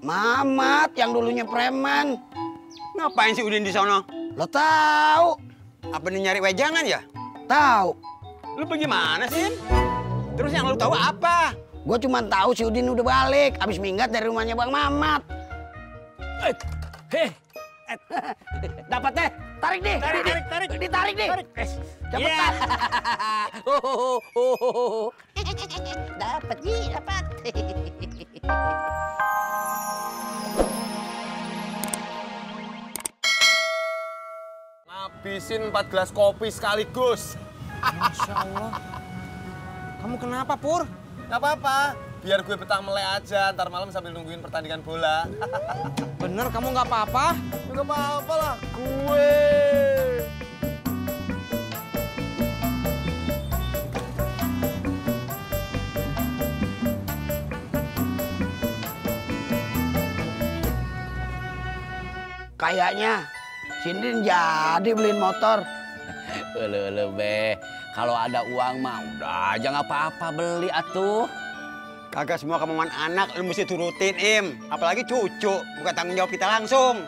Mamat yang dulunya preman. Ngapain si Udin di sono? Lo tahu? Apa nih nyari wejangan ya? Tahu. Lu bagaimana sih? Terus yang lu tahu apa? Gue cuma tahu si Udin udah balik, abis minggat dari rumahnya Bang Mamat. Dapat deh, tarik deh, tarik, ditarik deh. Cepetan. Dapat nih, dapat. Ngabisin 4 gelas kopi sekaligus. Masya Allah. Kamu kenapa, Pur? Gak apa-apa, biar gue betah melek aja, ntar malam sambil nungguin pertandingan bola. Bener, kamu nggak apa-apa? Gak apa-apa lah, gue. Kayaknya Sindin jadi beliin motor. Ulu be, kalau ada uang mah udah aja nggak apa-apa beli atuh. Kagak semua kemauan anak lu mesti turutin, Im. Apalagi cucu, bukan tanggung jawab kita langsung.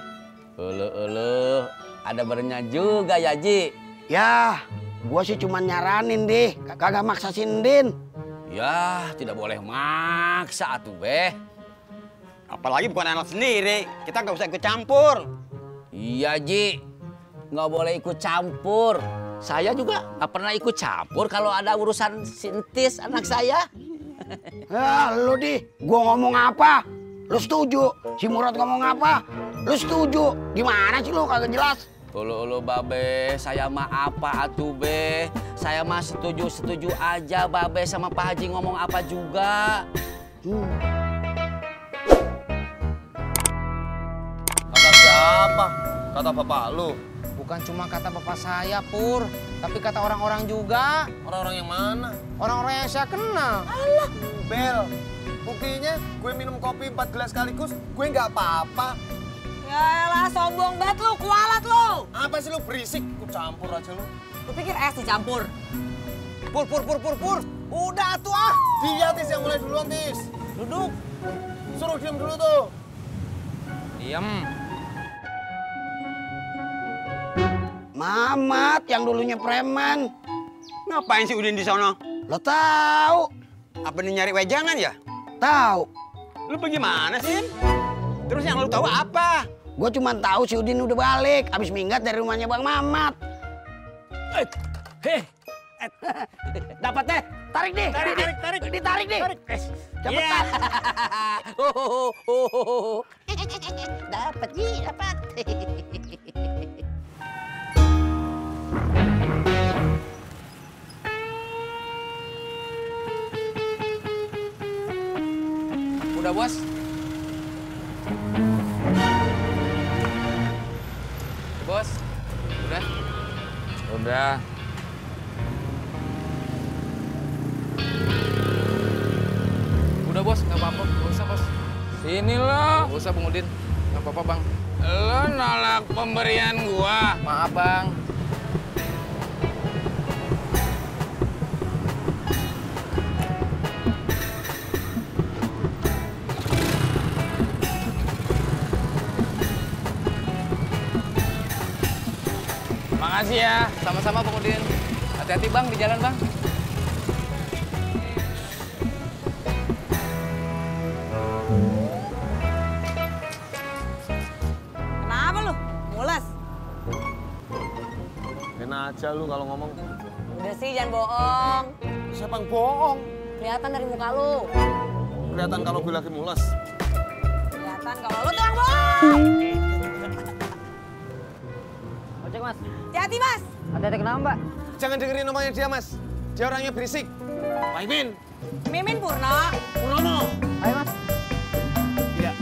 Ulu, ada benernya juga ya, Ji. Ya, gua sih cuma nyaranin deh, kagak maksa Sindin. Ya, tidak boleh maksa atuh be. Apalagi bukan anak sendiri, kita nggak usah ikut campur. Iya, Ji. Nggak boleh ikut campur. Saya juga nggak pernah ikut campur kalau ada urusan sintis anak saya. Ya, lu di, gua ngomong apa? Lu setuju? Si Murad ngomong apa? Lu setuju? Gimana sih lu kagak jelas? Ulu babe, saya mah apa atuh be? Saya mah setuju aja babe sama Pak Haji ngomong apa juga. Kata siapa? Kata bapak lu. Bukan cuma kata bapak saya, Pur. Tapi kata orang-orang juga. Orang-orang yang mana? Orang-orang yang saya kenal. Alah, Bel. Buktinya gue minum kopi 4 gelas sekaligus, gue nggak apa-apa. Ya elah, sombong banget lu, kualat lu. Apa sih lu berisik? Ku campur aja lu. Lu pikir es dicampur? Pur. Udah tuh ah. Dia Tis yang mulai duluan, Tis. Duduk. Suruh diem dulu tuh. Diem. Mamat yang dulunya preman. Ngapain si Udin di sono? Lo tahu? Apa nih nyari wejangan ya? Tahu. Lu bagaimana sih? Terus yang lu tahu apa? Gue cuma tahu si Udin udah balik, abis minggat dari rumahnya Bang Mamat. Dapat deh, tarik deh, ditarik deh. Cepetan. Dapat nih, dapat. Udah, Bos? Bos? Udah? Udah. Udah, Bos. Nggak apa-apa. Nggak usah, Bos. Sini lo. Nggak usah, Bang Udin. Nggak apa-apa, Bang. Lo nolak pemberian gua. Maaf, Bang. Makasih ya. Sama-sama, Bang Udin. Hati-hati, Bang, di jalan, Bang. Kenapa lu? Mules? Enak aja lu kalau ngomong. Udah sih, jangan bohong. Siapa yang bohong? Kelihatan dari muka lu. Kelihatan kalau gue lagi mules. Kelihatan kalau lu tuh yang bohong. Ojek, Mas. Hati-hati, Mas. Hati-hati kenapa, Mbak? Jangan dengerin namanya dia, Mas. Dia orangnya berisik. Pak Imin. Mimin Purno. Purnomo. Ayo, Mas. Iya.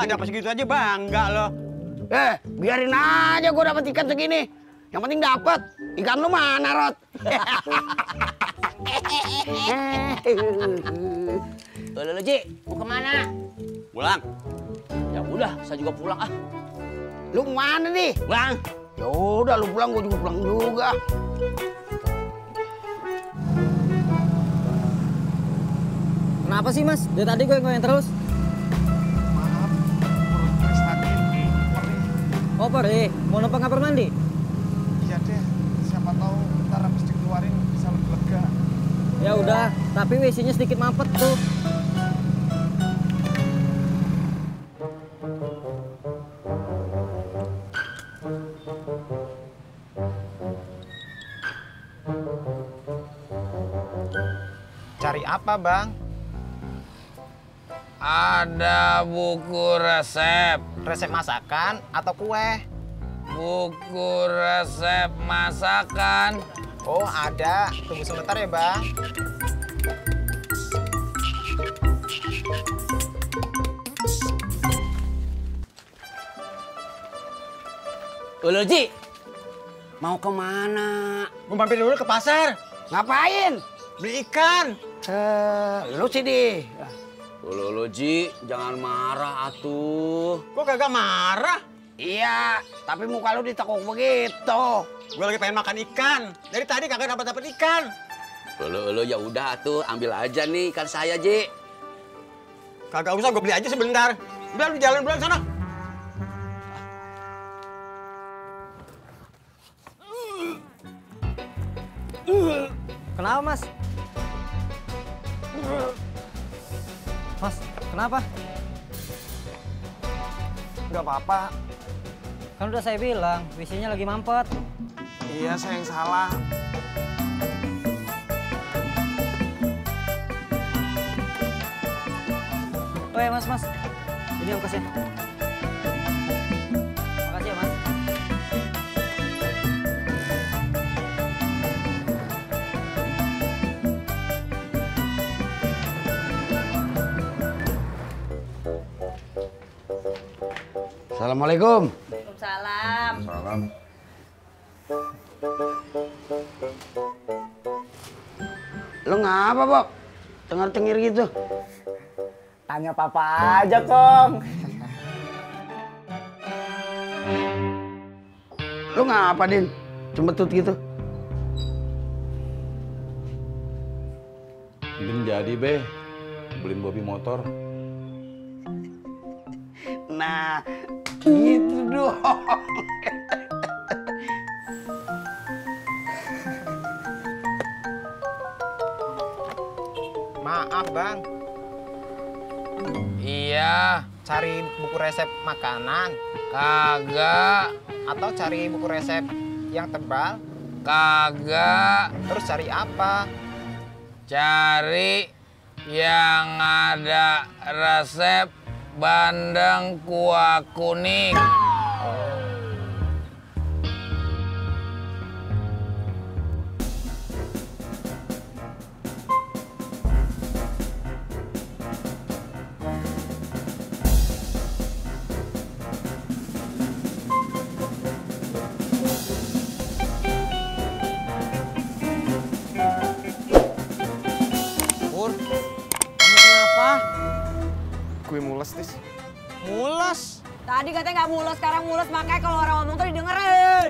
Ada apa segitu aja bangga lo. Biarin aja gue dapet ikan segini. Yang penting dapet. Ikan lu mana, Rod? Ji, mau kemana? Pulang. Ya udah, saya juga pulang ah. Lu kemana nih? Pulang. Ya udah lu pulang, gua juga pulang juga. Kenapa sih mas? Dari tadi gue goyang terus. Maaf, perut gue sakit, perih. Oh perih, mau numpang kamar mandi? Iya deh, siapa tahu ntar habis dikeluarin bisa lebih lega. Ya udah, tapi WC-nya sedikit mampet tuh. Cari apa, Bang? Ada buku resep. Resep masakan atau kue? Buku resep masakan. Oh, ada. Tunggu sebentar ya, Bang. Ulu Ji, mau kemana? Mau mampir dulu ke pasar. Ngapain? Beli ikan. Lu sih deh. Ulu Ji, jangan marah atuh. Kok kagak marah? Iya, tapi muka lu ditekuk begitu. Gue lagi pengen makan ikan. Dari tadi kagak dapat ikan. Ulu ya udah atuh, ambil aja nih ikan saya, Ji. Kagak usah, gue beli aja sebentar. Udah lu jalan pulang sana. Kenapa mas? Mas, kenapa? Nggak apa-apa. Kan udah saya bilang, WC-nya lagi mampet. Iya, saya yang salah. Oh ya mas, ini ongkosnya. Makasih ya mas. Assalamualaikum. Waalaikumsalam. Salam. Lu ngapa, Bok? Cengar-cengir gitu. Tanya papa aja, Kong. Lu ngapa, Din? Cembetut gitu. Din jadi, Be. Beliin Bobby motor. Nah, gitu dong. Maaf, Bang. Iya, Cari buku resep makanan kagak, atau cari buku resep yang tebal? kagak. Terus cari apa? Cari yang ada resep bandeng kuah kuning. Pur, kamu kenapa? Gue mules, Tis. Mules? Tadi katanya nggak mulus, sekarang mulus. Makanya kalau orang ngomong tuh didengerin.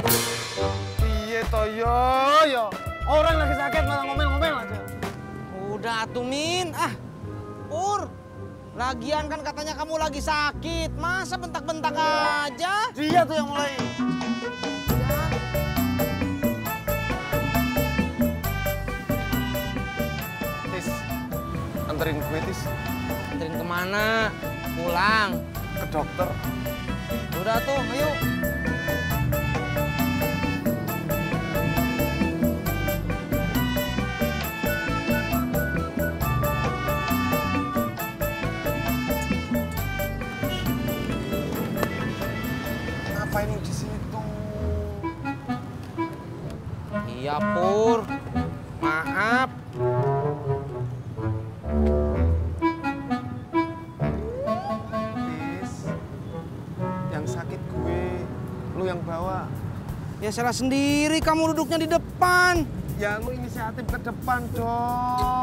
Iya toh, yo. Orang lagi sakit malah ngomel-ngomel aja. Udah atuh Min, Pur. Lagian kan katanya kamu lagi sakit, masa bentak-bentak aja? Dia tuh yang mulai. Tis, anterin gue, Tis, Anterin kemana? Pulang. ke dokter. Udah tuh, ayo. Ngapain lu di situ? Iya Pur, maaf. Tis, yang sakit gue, lu yang bawa. Ya salah sendiri, kamu duduknya di depan. Ya lu inisiatif ke depan dong.